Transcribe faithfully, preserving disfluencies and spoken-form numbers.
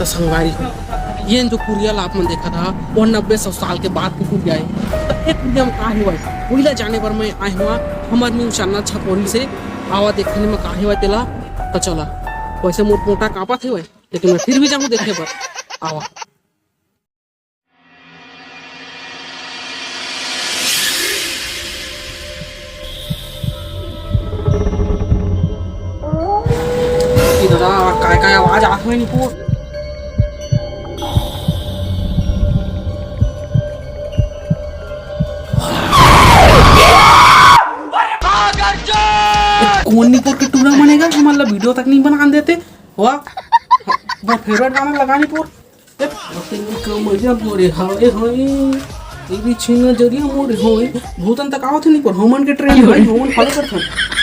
संगवारी हो, ये जो कुरिया ला आप मन देखत हा, वो नब्बे सौ साल के बाद के कुरिया है। तो ये कुरिया में का हेवय, वही ला जाने बर मैं आए हुआ हमर न्यूज चैनल छपोरी से। आवा देखने में का हेवय तेला। तो चला, वैसे मोर पोटा कांपत हेवय, लेकिन मैं फिर भी जाऊँ देखे बर। आवा। ए दादा, काय काय आवाज आत हवय निपोर। कोन निपोर के टूरा मन हे गा, हमन ला वीडियो तक नहीं बना देते। वाह, मोर फेवरेट गाना लगा निपोर। ए, कमरिया मोरे हाय हाय, तेरी छीन नजरिया मोरे हाय। भूतन तक आवत नहीं पर हमन के ट्रेंड है, हमन फॉलो करथन।